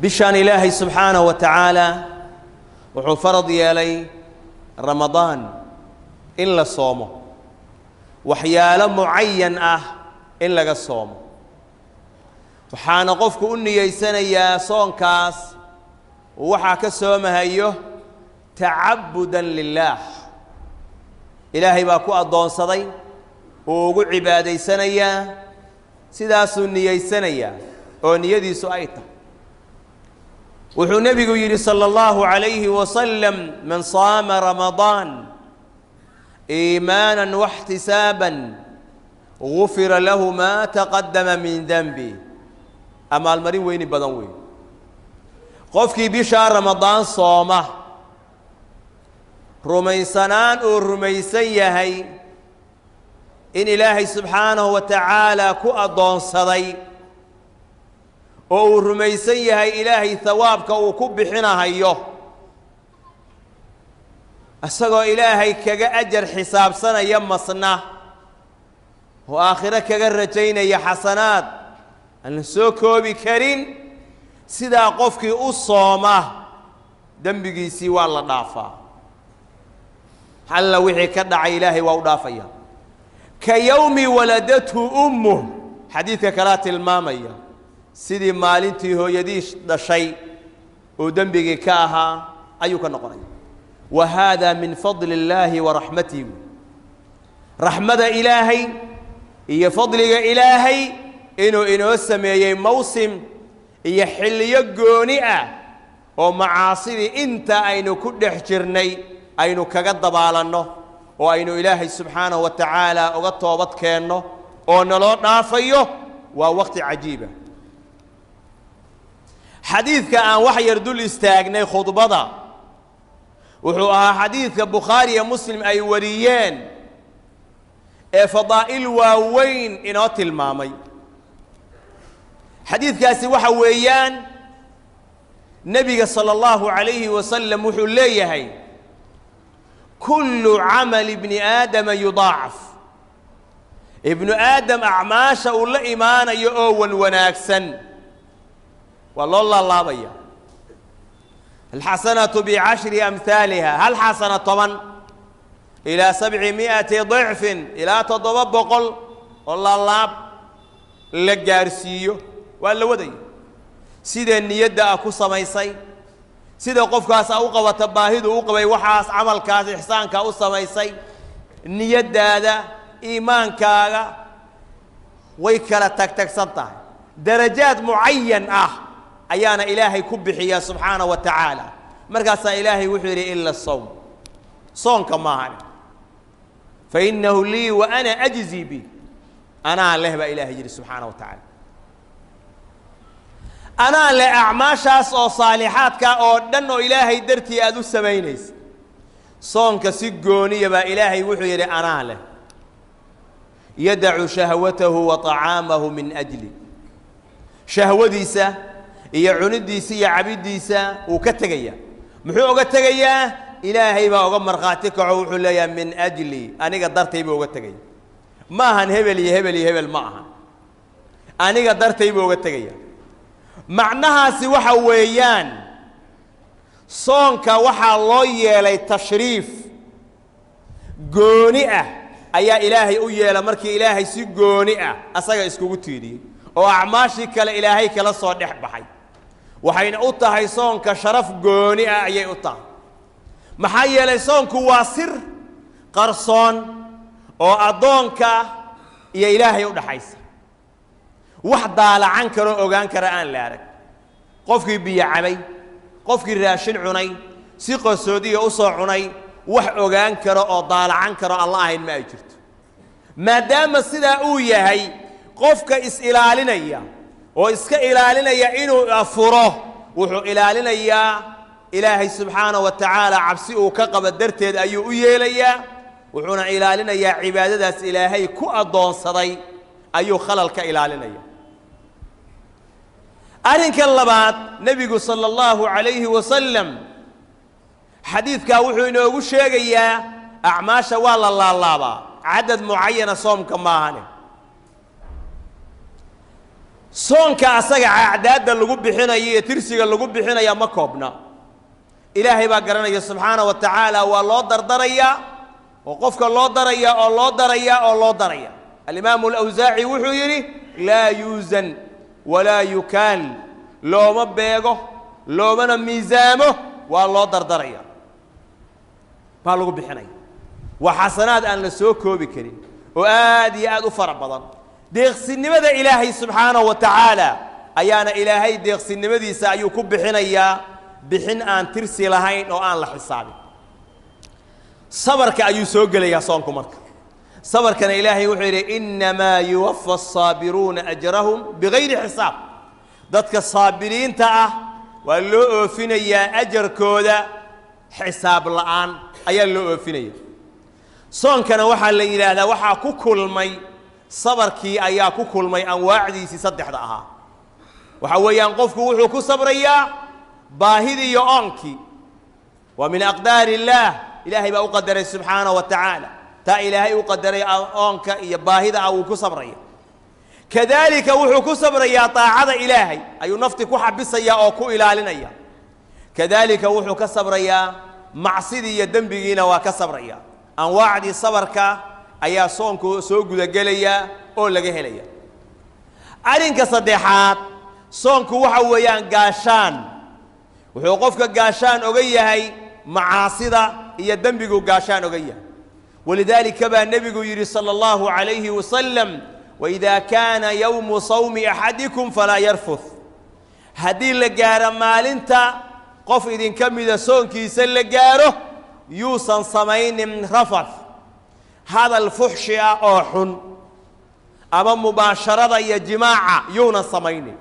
Bishaan Ilaahay subxaanahu wa tacaala wuxuu farad yeelay Ramadaan in la soomo, waxyaalo mucayan ah in laga soomo. Waxaana qofku u niyeysanayaa soonkaas waxaa ka soomahayo tacabudan lilaah, Ilaahay baa ku addoonsaday, uu ugu cibaadaysanayaa, sidaasuu niyeysanayaa oo niyadiisu ay tahay. Wuxuu nebigu yidhi sala allahu calayhi wasalam: "Man saama Ramadaan iimaanan waxtisaaban gufira lahu maa taqaddama min denbi." Amaalmarin weyni badan weyn. Qofkii bishaa Ramadaan sooma rumaysanaan uu rumaysan yahay in Ilaahay subxaanahu wa tacaala ku addoonsaday, oo uu rumaysan yahay Ilaahay hawaabka uu ku bixinahayo, isagoo Ilaahay kaga ajar xisaabsanaya masna oo aakhiro kaga rajaynaya xasanaad aan la soo koobi karin, sidaa qofkii u sooma dembigiisii waa la dhaafaa. Alla wixii ka dhacay Ilaahay waa u dhaafaya, ka yowmi waladathu ummuh. Xadiidka kalaa tilmaamaya sidii maalintii hooyadii dhashay uu dembigii ka ahaa ayuu ka noqonaya. Wa haada min fadli illaahi wa raxmatihi, raxmada Ilaahay iyo fadliga Ilaahay inuu inoo sameeyey mawsim iyo xilliyo gooni ah oo macaasidii inta aynu ku dhex jirnay aynu kaga dabaalanno oo aynu Ilaahay subxaanahu wa tacaala uga toobad keenno oo naloo dhaafayo. Waa waqti cajiiba. Xadiidka aan wax yar dul istaagnay khudbada wuxuu ahaa xadiidka Bukhaari iyo Muslim ay wariyeen ee fadaa'il waaweyn inoo tilmaamay. Xadiidkaasi waxa weeyaan nebiga sala allahu calayhi wasalam wuxuu leeyahay: "Kullu camali ibni aadama yudaacaf." Ibnu Aadam acmaasha uu la imaanayo oo wan wanaagsan waa loo laalaabaya. Alxasanatu bicashri amhaaliha, hal xasana 10, ilaa 700 dicfin, ilaa 700 oo laalaab la gaarsiiyo waa la wadaya. Sidee niyadda ah ku samaysay, sida qofkaas a u qabata baahidu u qabay, waxaas camalkaas ixsaanka u samaysay, niyaddaada, iimaankaaga way kala tagtagsan tahay. Darajaad mucayan ah ayaana Ilaahay ku bixiyaa subxaana wa tacaala. Markaasaa Ilaahay wuxuu yidhi: "Ila sawm," soonka maahan, "fa innahu lii wa ana ajzi bi." Anaa leh baa Ilaahay yidhi subxaana wa tacaala, anaa leh acmaashaas oo saalixaadka oo dhan oo Ilaahay dartii aada u samaynaysa. Soonka si gooniya baa Ilaahay wuxuu yidhi anaa leh. Yadacu shahwatahu wa طacaamahu min ajli, shahwadiisa iyo cunidiisa iyo cabiddiisa wuu ka tegaya. Muxuu oga tegayaa? Ilaahay baa oga markhaati kaco, wuxuu leeyahay min ajli, aniga dartay buu oga tegaya. Ma ahan hebel iyo hebel iyo hebel, ma ahan, aniga dartay buu oga tegaya. Macnahaasi waxa weeyaan soonka waxaa loo yeelay tashriif gooni ah ayaa Ilaahay u yeela. Markii Ilaahay si gooni ah asaga iskugu tiiriyey oo acmaashii kale Ilaahay kala soo dhex baxay, waxayna u tahay soonka sharaf gooni ah ayay u tahay. Maxaa yeelay soonku waa sir qarsoon oo addoonka iyo Ilaahay u dhaxaysa, wax daalacan karoo ogaan kara aan la arag. Qofkii biyo cabay, qofkii raashin cunay, si qarsoodiya u soo cunay, wax ogaan karo oo daalacan karo Alla ahayn ma ay jirto. Maadaama sidaa uu yahay, qofka is-ilaalinaya oo iska ilaalinaya inuu afuro wuxuu ilaalinayaa Ilaahay subxaana wa tacaala cabsi uu ka qabo darteed ayuu u yeelayaa, wuxuuna ilaalinayaa cibaadadaas Ilaahay ku addoonsaday ayuu khalal ka ilaalinaya. Arrinka labaad, nebigu sala allahu calayhi wasalam xadiidkaa wuxuu inoogu sheegayaa acmaasha waa la laalaabaa, cadad mucayana soomka maahane. Soonka asaga acdaadda lagu bixinayo iyo tirsiga lagu bixinaya ma koobna. Ilaahay baa garanaya subxaana wa tacaala, waa loo dardarayaa oo qofka loo daraya oo loo daraya oo loo daraya. Alimaamu alawsaaci wuxuu yidhi laa yuusan walaa yukaal, looma beego loomana miisaamo, waa loo dardaraya baa lagu bixinaya. Waa xasanaad aan la soo koobi karin oo aad iyo aad u fara badan. Deeqsinimada ilaahay subxaanahu wa tacaala ayaana ilaahay deeqsinimadiisa ayuu ku bixinayaa bixin aan tirsi lahayn oo aan la xisaabin. Sabarka ayuu soo gelayaa soonku. Marka sabarkana ilaahay wuxuu yidhi innamaa yuwafa asaabiruuna ajrahum bigayri xisaab. Dadka saabiriinta ah waa loo oofinayaa ajarkooda xisaab la'aan ayaa loo oofinaya. Soonkana waxaa la yidhaahdaa waxaa ku kulmay sabarkii, ayaa ku kulmay anwaacdiisii saddexda ahaa. Waxa weeyaan qofku wuxuu ku sabrayaa baahidii iyo oonkii, waa min aqdaari illaah, ilaahay baa u qadaray subxaanahu wa tacaala. Taa ilaahay u qadaray oonka iyo baahida ah wuu ku sabraya. Kadaalika wuxuu ku sabrayaa daacada ilaahay, ayuu nafti ku xabisayaa oo ku ilaalinaya. Kadaalika wuxuu ka sabrayaa macsidii iyo dembigiina waa ka sabraya. Anwaacdii sabarka ayaa soonku soo gudagelaya oo laga helaya. Arrinka saddexaad, soonku waxa weeyaan gaashaan. Wuxuu qofka gaashaan oga yahay macaasida iyo dembigu gaashaan oga yahay. Walidaalika baa nebigu yidhi sala allahu calayhi wasalam, waidaa kaana yowmu sawmi axadikum falaa yarfuth. Haddii la gaaro maalinta qof idinka mida soonkiisa la gaaro, yuusan samaynin rafath, hadal fuxshi ah oo xun, ama mubaasharada iyo jimaaca yuunan samaynin.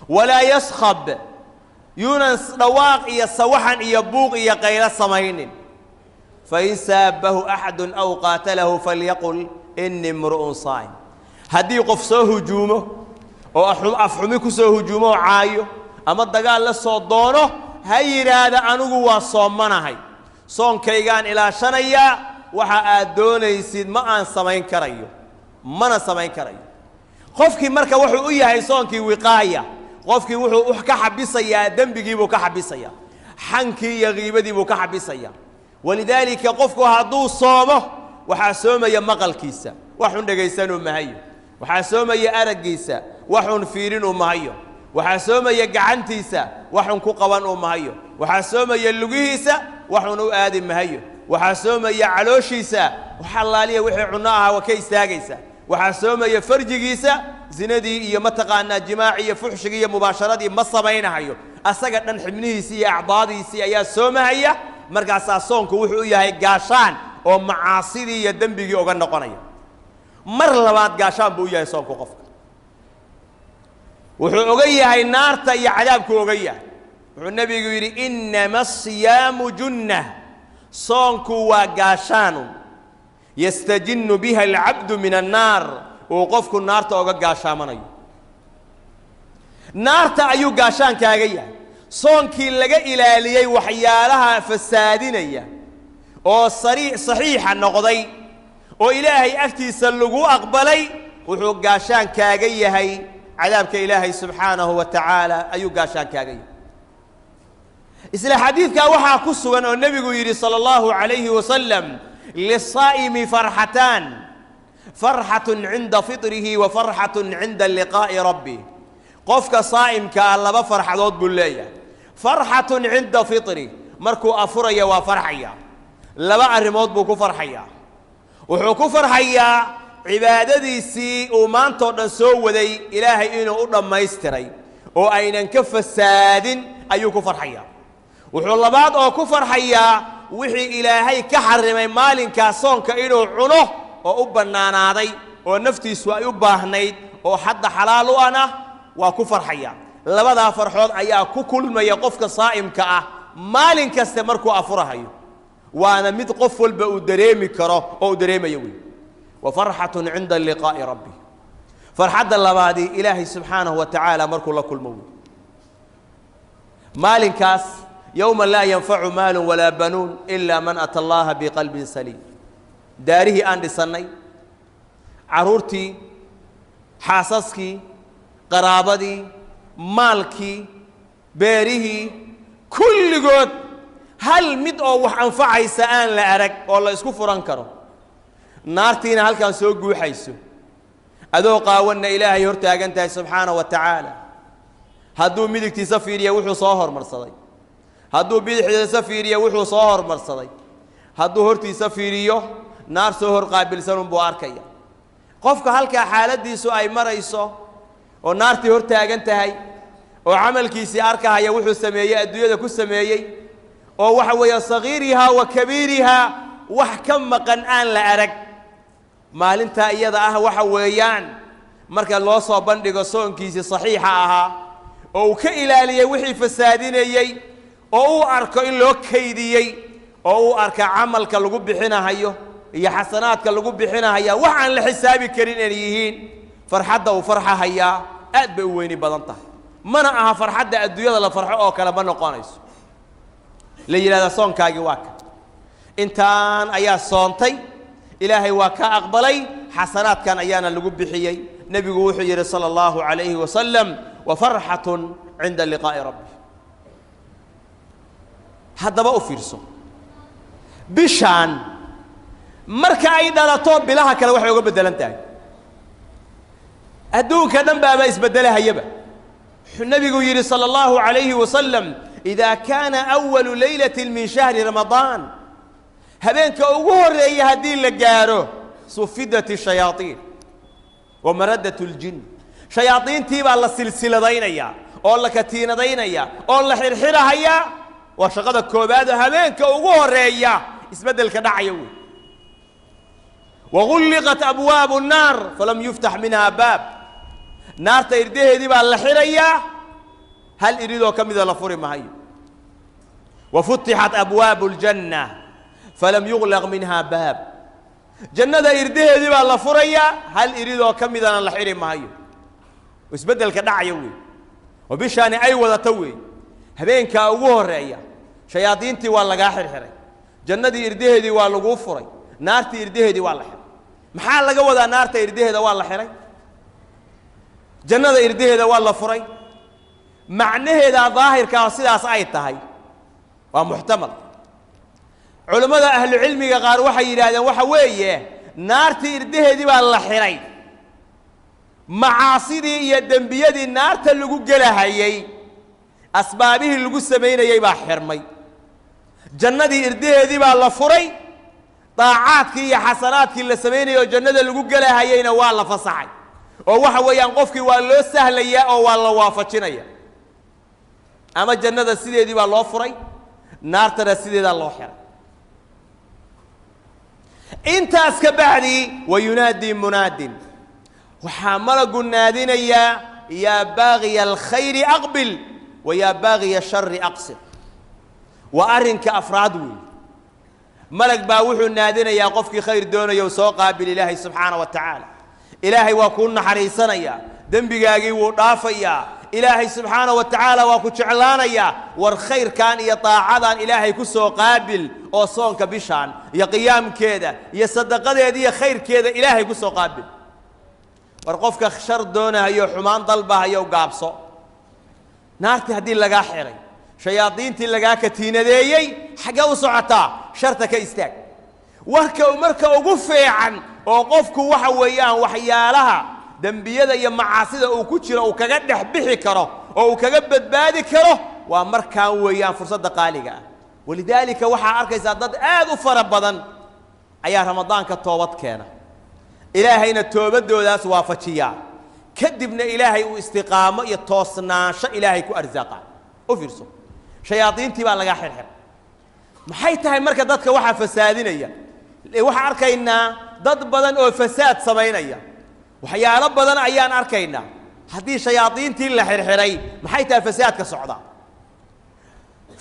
Walaa yaskhab, yuunan dhawaaq iyo sawaxan iyo buuq iyo qaylo samaynin. Fain saabahu axadu aw qaatalahu falyaqul inii imru'un saa'im. Haddii qof soo hujuumo oo afxumi ku soo hujuumo oo caayo ama dagaal la soo doono, ha yidhaahda anigu waa soomanahay, soonkaygaan ilaashanayaa, waxa aad doonaysid ma aan samayn karayo, mana samayn karayo. Qofkii marka wuxuu u yahay soonkii wiqaaya. Qofkii wuxuu ka xabisayaa dembigiibuu ka xabisayaa, xankii iyo kiibadiibuu ka xabisayaa. Walidaalika qofku hadduu soomo, waxaa soomaya maqalkiisa, waxun dhegaysanuu mahayo. Waxaa soomaya araggiisa, waxun fiirinuu mahayo. Waxaa soomaya gacantiisa, waxun ku qaban uu mahayo. Waxaa soomaya lugihiisa, waxun u aadi mahayo. Waxaa soomaya calooshiisa, wax allaaliya wixii cunno ahaa waa ka istaagaysa. Waxaa soomaya farjigiisa, zinadii iyo mataqaanaa jimaacii iyo fuxshigii iyo mubaasharadii ma samaynahayo. Asaga dhan xibnihiisii iyo acdaadiisii ayaa soomahaya. Markaasaa soonku wuxuu u yahay gaashaan oo macaasidii iyo dembigii oga noqonaya. Mar labaad gaashaan buu u yahay soonku qofka. Wuxuu oga yahay naarta iyo cadaabku oga yahay. Wuxuu nebigu yidhi innama asiyaamu junna, soonku waa gaashaanu, yastajinnu biha alcabdu min annaar, uu qofku naarta oga gaashaamanayo. Naarta ayuu gaashaan kaaga yahay. Soonkii laga ilaaliyey waxyaalaha fasaadinaya oo saxiixa noqday oo ilaahay agtiisa lagu aqbalay, wuxuu gaashaan kaaga yahay cadaabka ilaahay subxaanahu wa tacaala ayuu gaashaan kaaga yahay. Isla xadiidkaa waxaa ku sugan oo nebigu yidhi sala allahu calayhi wasalam, lisaa'imi farxataan, farxatun cinda fitrihi wa farxatun cinda liqaa'i rabbi. Qofka saa'imka ah laba farxadood buu leeyahay. Farxatun cinda fitri, markuu afuraya waa farxaya. Laba arrimood buu ku farxayaa. Wuxuu ku farxayaa cibaadadiisii uu maantao dhan soo waday ilaahay inuu u dhammaystiray oo aynan ka fasaadin ayuu ku farxayaa. Wuxuu labaad oo ku farxayaa wixii ilaahay ka xarimay maalinkaa soonka inuu cuno oo u bannaanaaday oo naftiisu ay u baahnayd oo hadda xalaal u ana waa ku farxaya. Labadaa farxood ayaa ku kulmaya qofka saa'imka ah maalin kaste markuu afurahayo, waana mid qof walba uu dareemi karo oo uu dareemayo wey. Wa farxatun cinda liqaa'i rabbi, farxadda labaadii ilaahay subxaanahu wa tacaala markuu la kulmo wey. Maalinkaas yowma laa yanfacu maalu walaa banuun ilaa man ata allaha biqalbin saliim. Daarihii aan dhisannay, carruurtii, xaasaskii, Qaraabadii, maalkii, beerihii, kulligood hal mid oo wax anfacaysa aan la arag oo la isku furan karo. Naartiina halkaan soo guuxayso, adoo qaawanna Ilaahay hor taagan tahay subxaana wa tacaala. Hadduu midigtiisa fiiriya wuxuu soo hormarsaday, hadduu bidixdiisa fiiriya wuxuu soo hormarsaday, hadduu hortiisa fiiriyo naar soo hor qaabilsanunbuu arkaya. Qofka halkaa xaaladdiisu ay marayso oo naartii hor taagan tahay oo camalkiisii arkahaya wuxuu sameeyey adduunyada ku sameeyey, oo waxa weeye sagiirihaa wa kabiirihaa wax ka maqan aan la arag, maalintaa iyada ah waxa weeyaan marka loo soo bandhigo soonkiisii saxiixa ahaa oo uu ka ilaaliyey wixii fasaadinayey, oo uu arko in loo kaydiyey, oo uu arka camalka lagu bixinahayo iyo xasanaadka lagu bixinahaya wax aan la xisaabi karin inay yihiin, farxadda uu farxahayaa aad bay u weyni badan tahay. Mana aha farxadda adduunyada la farxo oo kale ma noqonayso. La yidhahdaa soonkaagii waa ka intaan ayaa soontay, Ilaahay waa ka aqbalay, xasanaadkan ayaana lagu bixiyey. Nebigu wuxuu yidhi sala allahu calayhi wasalam: wa farxatun cinda liqaa'i rabbi. Haddaba u fiirso, bishaan marka ay dhalato bilaha kale waxay uga beddelan tahay, adduunka dhan baaba isbeddelahayaba. Wuxuu nebigu yidhi sala allahu calayhi wasalam: idaa kaana awalu laylatin min shahri ramadaan, habeenka ugu horreeya haddii la gaaro, sufidat ishayaaطiin wa maradat اljin, shayaadiintii baa la silsiladaynayaa oo la katiinadaynaya oo la xirxirahayaa. Waa shaqada koobaad oo habeenka ugu horreeya isbeddelka dhacaya wey. Wagulliqat abwaabu الnaar falam yuftax minha baab, naarta irdaheedii baa la xirayaa, hal iridoo ka mida la furi mahayo. Wa futixat abwaabu اljanna falam yuglaq minha baab, jannada irdaheedii baa la furayaa, hal iridoo ka midana la xiri mahayo. Isbeddelka dhacaya wey oo bishaani ay wadato wey. Habeenkaa ugu horreeya shayaadiintii waa lagaa xirxiray, jannadii irdaheedii waa laguu furay, naartii irdaheedii waa la xiray. Maxaa laga wadaa naarta irdaheeda waa la xiray, jannada irdaheeda waa la furay? Macnaheedaa daahirkaa sidaas ay tahay waa muxtamal. Culammada ahlucilmiga qaar waxay yidhaahdeen waxa weeye naartii irdaheedii baa la xiray, macaasidii iyo dembiyadii naarta lagu gelahayey asbaabihii lagu samaynayey baa xirmay, jannadii irdaheedii baa la furay, daacaadkii iyo xasanaadkii la samaynayay oo jannada lagu gelahayeyna waa la fasaxay, oo waxa weeyaan qofkii waa loo sahlayaa oo waa la waafajinaya. Ama jannada sideedii baa loo furay, naartana sideedaa loo xiray. Intaas ka bacdi wa yunaadii munaadin, waxaa malagu naadinayaa: yaa baagiya alkhayri aqbil wa yaa baagiya ashari aqsir. Waa arrinka afraad weey. Malag baa wuxuu naadinayaa qofkii khayr doonayo soo qaabil Ilaahay subxaana wa tacaala. Ilaahay waa kuu naxariisanayaa, dembigaagii wuu dhaafayaa, Ilaahay subxaana wa tacaala waa ku jeclaanayaa. War khayrkan iyo daacadan Ilaahay ku soo qaabil, oo soonka bishaan iyo qiyaamkeeda iyo sadaqadeeda iyo khayrkeeda Ilaahay ku soo qaabil. War qofka shar doonahayo, xumaan dalbahayo, gaabso. Naartii haddii lagaa xiray, shayaadiintii lagaa katiinadeeyey, xaggee u socotaa? Sharta ka istaag. Warka marka ugu fiican oo qofku waxa weeyaan waxyaalaha dembiyada iyo macaasida uu ku jiro uu kaga dhex bixi karo oo uu kaga badbaadi karo waa markaan weeyaan fursadda qaaliga ah. Walidaalika waxaa arkaysaa dad aad u fara badan ayaa ramadaanka toobad keena, Ilaahayna toobadoodaas waafajiyaa, kadibna Ilaahay uu istiqaamo iyo toosnaansho Ilaahay ku arsaaqa. U fiirso, shayaadiintii baa lagaa xirxiray. Maxay tahay marka dadka waxaa fasaadinaya? Waxaan arkaynaa dad badan oo fasaad samaynaya, waxyaalo badan ayaan arkaynaa. Haddii shayaadiintii la xirxiray, maxay tahay fasaadka socdaa?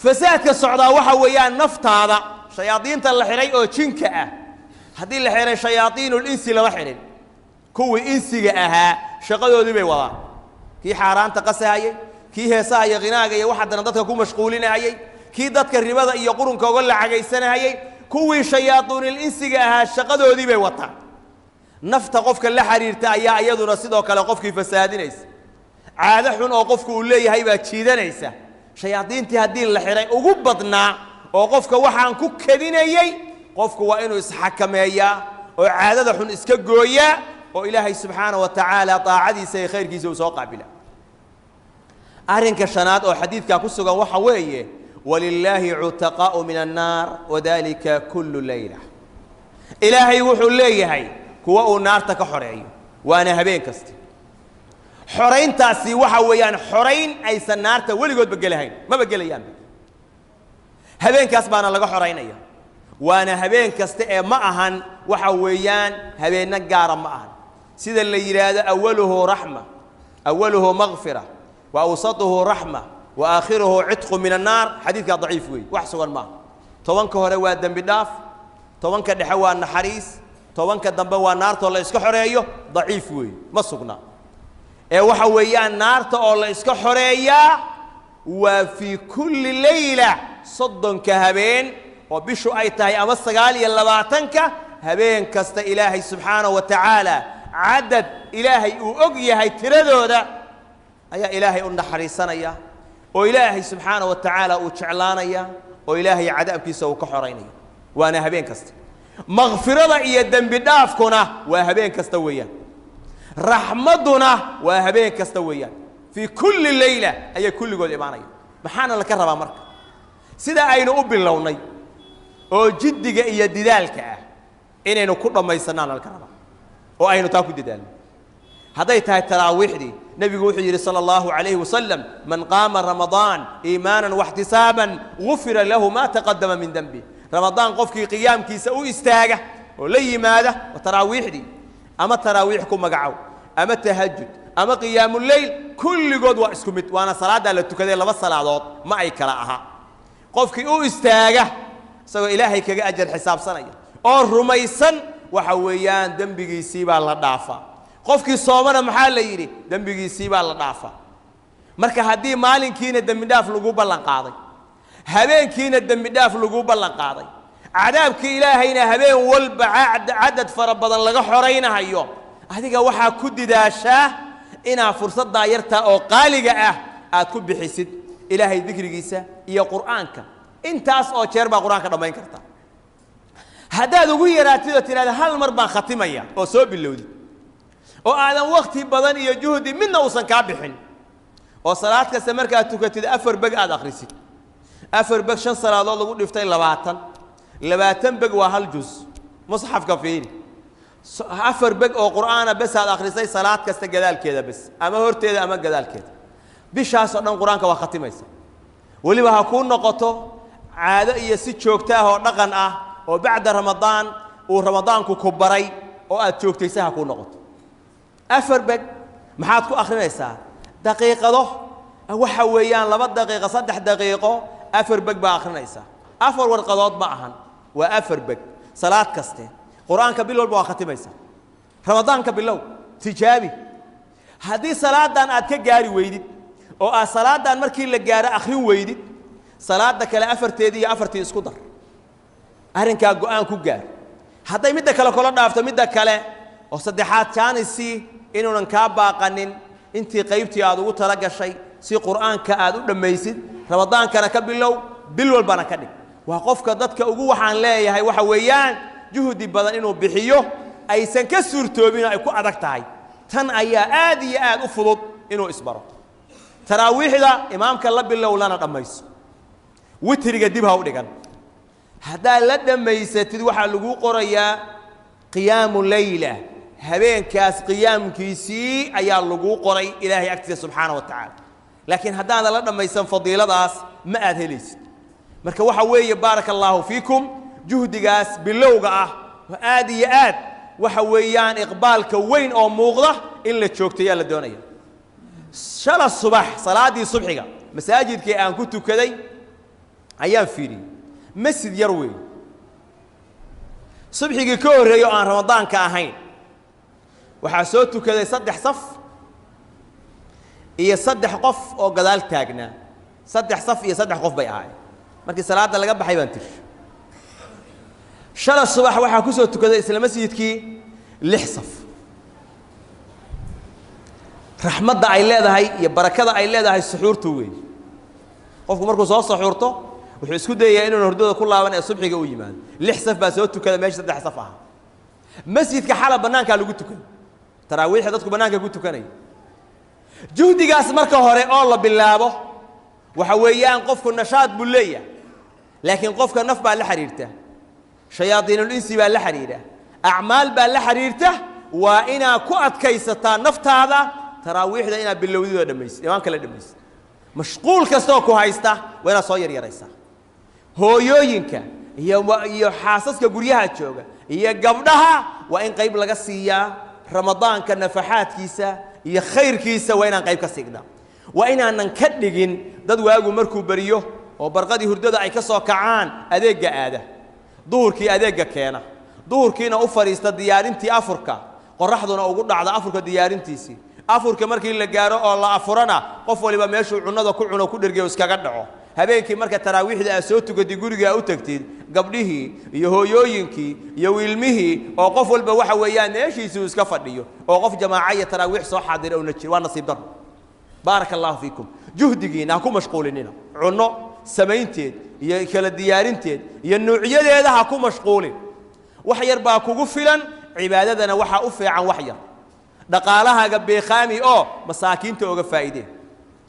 Fasaadka socdaa waxa weeyaan naftaada shayaadiinta la xihay oo jinka ah. Haddii la xihay shayaadiinulinsi, lama xidhin kuwii insiga ahaa, shaqadoodii bay wadaan. Kii xaaraanta qasahayey, kii heesaha iyo ghinaaga iyo wax haddana dadka ku mashquulinahayey, kii dadka ribada iyo qurunka uga lacagaysanahayey, kuwii shayaadiinulinsiga ahaa shaqadoodii bay wataan. Nafta qofka la xiriirta ayaa iyaduna sidoo kale qofkii fasaadinaysa. Caado xun oo qofku uu leeyahay baa jiidanaysa. Shayaadiintii haddii la xiray ugu badnaa oo qofka waxaan ku kadinayey, qofku waa inuu isxakameeyaa oo caadada xun iska gooyaa oo Ilaahay subxaanaه wa tacaala daacadiisa iyo khayrkiisa uu soo qaabila. Arrinka shanaad oo xadiidkaa ku sugan waxa weeye walilaahi cutaqaa'u min annaar wadalika kullu layla. Ilaahay wuxuu leeyahay kuwa uu naarta ka xoreeyo, waana habeen kasta. Xorayntaasi waxa weeyaan xorayn aysan naarta weligoodba gelahayn, maba gelayaanba. Habeenkaas baana laga xoraynaya, waana habeen kasta ee ma ahan waxa weeyaan habeenno gaara ma ahan. Sida la yidhaahdo awaluhu raxma, awaluhu makfira, wa awsatuhu raxma, wa aakhiruhu cidqu min annaar. Xadiidkaa daciif weeye, wax sugan maaha. 10ka hore waa dembi dhaaf, 10ka dhexe waa naxariis, 10ka dambe waa naartoo la iska xoreeyo. Daciif weeye, ma sugna. Ee waxa weeyaan naarta oo la iska xoreeyaa waa fii kulli leyla, 30ka habeen oo bishu ay tahay ama 29ka habeen kasta. Ilaahay subxaanaه wa tacaala cadad Ilaahay uu og yahay tiradooda ayaa Ilaahay u naxariisanaya oo Ilaahay subxaanaه wa tacaala uu jeclaanaya oo Ilaahay cadaabkiisa uu ka xoraynaya, waana habeen kasta. Makfirada iyo dembi dhaafkuna waa habeen kasta weeyaan, raxmadduna waa habeen kasta weeyaan. Fii kulli leyla ayay kulligood imaanaya. Maxaana laka rabaa marka? Sida aynu u bilownay oo jiddiga iyo didaalka ah inaynu ku dhammaysanaana laka rabaa oo aynu taa ku dadaalno. Hadday tahay taraawiixdii, nebigu wuxuu yidhi sala allahu calayhi wasalam: man qaama ramadaan iimaanan waxtisaaban gufira lahu maa taqadama min denbi. Ramadaan qofkii qiyaamkiisa u istaaga oo la yimaada oo taraawiixdii, ama taraawiix ku magacow ama tahajud amaqiyaamuleyl, kulligood waa isku mid, waana salaaddaa la tukaday, laba salaadood ma ay kala aha. Qofkii u istaaga isagoo Ilaahay kaga ajar xisaabsanaya oo rumaysan, waxa weeyaan dembigiisii baa la dhaafaa. Qofkii soomana maxaa la yidhi? Dembigiisii baa la dhaafaa. Marka haddii maalinkiina dembi dhaaf lagu ballan qaaday, habeenkiina dembi dhaaf lagu ballan qaaday, cadaabkii Ilaahayna habeen walba cadad fara badan laga xoraynahayo, adiga waxaa ku didaashaa inaa fursaddaa yartaa oo qaaliga ah aad ku bixisid Ilaahay dikrigiisa iyo Qur'aanka. Intaas oo jeer baa Qur-aanka dhammayn karta haddaad ugu yaraatid oo tidhahda hal mar baan khatimaya oo soo bilowdid oo aadan wakti badan iyo juhdi midna uusan kaa bixin, oo salaad kasta markaad tukatid 4 beg aad akhrisid. 4 beg 5 salaadood lagu dhiftay 20, 20 beg waa hal juz. Musxafka fiiri, 4 beg oo Qur'aana bes aad akhrisay salaad kasta gadaalkeeda bes, ama horteeda ama gadaalkeeda, bishaasoo dhan Qur-aanka waa khatimaysa. Weliba ha kuu noqoto caado iyo si joogto ah oo dhaqan ah oo bacda Ramadaan uu Ramadaanku ku baray oo aad joogtaysa ha kuu noqoto. 4 beg maxaad ku akhrinaysaa? Daqiiqado, waxa weeyaan 2 daqiiqo, 3 daqiiqo, 4 beg baa akhrinaysaa. 4 warqadood ma ahan, waa 4 beg salaad kaste. Qur-aanka bil walba waa khatimaysaa. Ramadaanka bilow, tijaabi. Haddii salaadan aad ka gaari weydid oo aad salaadan markii la gaaro akhrin weydid, salaada kale 4teedii iyo 4tii isku dar. Arrinkaa go-aan ku gaar. Hadday midda kale kula dhaafto, midda kale oo saddexaad jaanisii inuunan kaa baaqanin intii qaybtii aad ugu tala gashay si Qur'aanka aad u dhammaysid. Ramadaankana ka bilow, bil walbana ka dhig. Waa qofka dadka ugu waxaan leeyahay waxa weeyaan juhdi badan inuu bixiyo aysan ka suurtoobin oo ay ku adag tahay. Tan ayaa aad iyo aad u fudud inuu isbaro. Taraawiixda imaamka la bilow lana dhammayso, witriga dib ha u dhigan. Haddaad la dhammaysatid waxaa laguu qorayaa qiyaamu leyla, habeenkaas qiyaamkiisii ayaa laguu qoray Ilaahay agtiisa subxaana wa tacaala. Laakiin haddaadan la dhammaysan fadiiladaas ma aad helaysid. Marka waxa weeye, baaraka allaahu fiikum, juhdigaas bilowga ah oo aad iyo aad waxa weeyaan iqbaalka weyn oo muuqda in la joogtayaa la doonaya. Shala subax salaaddii subxiga masaajidkii aan ku tukaday ayaan fiiriyey. Masjid yar weey. Subxigii ka horreeyey oo aan Ramadaanka ahayn waxaa soo tukaday 3 saf iyo 3 qof oo gadaal taagnaa. 3 saf iyo 3 qof bay ahaayeen. Markii salaadda laga baxay baan tiri. Shala subax waxaa ku soo tukaday isla masjidkii 6 saf. Raxmadda ay leedahay iyo barakada ay leedahay suxuurtu weey. Qofku markuu soo suxuurto wuxuu isku dayayaa inuun hurdada ku laaban ee subxiga u yimaado. 6 saf baa soo tukada meesha 3 saf ah. Masjidka xala bannaankaa lagu tukaday, taraawiixda dadku bannaanka ku tukanaya. Juhdigaas marka hore oo la bilaabo waxa weeyaan qofku nashaad buu leeyahay, laakiin qofka naf baa la xiriirta, shayaadiinul insi baa la xiriira, acmaal baa la xiriirta. Waa inaa ku adkaysataa naftaada taraawiixda inaad bilowdid oo dhammaysid, imaamka la dhammaysid. Mashquul kastoo ku haysta waa inaad soo yaryaraysaa. Hooyooyinka iyo xaasaska guryaha jooga iyo gabdhaha waa in qayb laga siiyaa ramadaanka nafaxaadkiisa iyo khayrkiisa, waa inaan qayb ka siignaa. Waa inaanan ka dhigin dad waagu markuu beriyo oo barqadii hurdada ay ka soo kacaan adeegga aada, duhurkii adeegga keena, duhurkiina u fadhiista diyaarintii afurka, qorraxduna ugu dhacda afurka diyaarintiisii. Afurka markii la gaaro oo la afurana qof waliba meeshuu cunnada ku cuno ku dhergeyo iskaga dhaco. Habeenkii marka taraawiixda aad soo tukatid guriga u tagtid, gabdhihii iyo hooyooyinkii iyo wiilmihii oo qof walba waxa weeyaan meeshiisii uu iska fadhiyo oo qof jamaaca iyo taraawiix soo xaadira una jir, waa nasiib darro. Baaraka allahu fiikum. Juhdigiina ha ku mashquulinina cunno samaynteed iyo kala diyaarinteed iyo nuucyadeeda ha ku mashquulin. Wax yar baa kugu filan, cibaadadana waxaa u fiican wax yar. Dhaqaalahaaga beekhaami oo masaakiinta oga faa'iidee.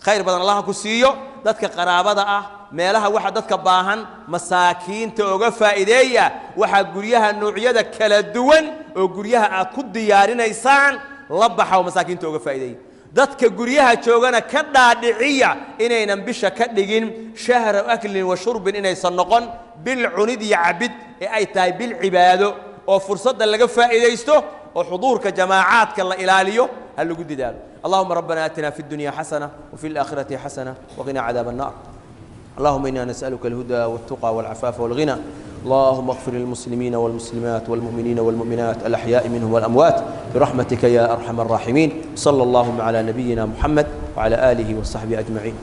Khayr badan allaha ku siiyo. Dadka qaraabada ah, meelaha waxa dadka baahan masaakiinta oga faa'iideeya. Waxaa guryaha nuucyada kala duwan oo guryaha aad ku diyaarinaysaan la baxa oo masaakiinta oga faa'iideeya. Dadka guryaha joogana ka dhaadhiciya inaynan bisha ka dhigin shahra aklin wa shurbin, inaysan noqon bil cunid iyo cabid ee ay tahay bil cibaado oo fursadda laga faa'iidaysto oo xuduurka jamaacaadka la ilaaliyo ha lagu didaalo. اللهم ربنا آتنا في الدنيا حسنة وفي الآخرة حسنة وقنا عذاب النار. اللهم إنا نسألك الهدى والتقى والعفاف والغنى. اللهم اغفر للمسلمين والمسلمات والمؤمنين والمؤمنات الأحياء منهم والأموات برحمتك يا أرحم الراحمين. صلى اللهم على نبينا محمد وعلى آله وصحبه أجمعين.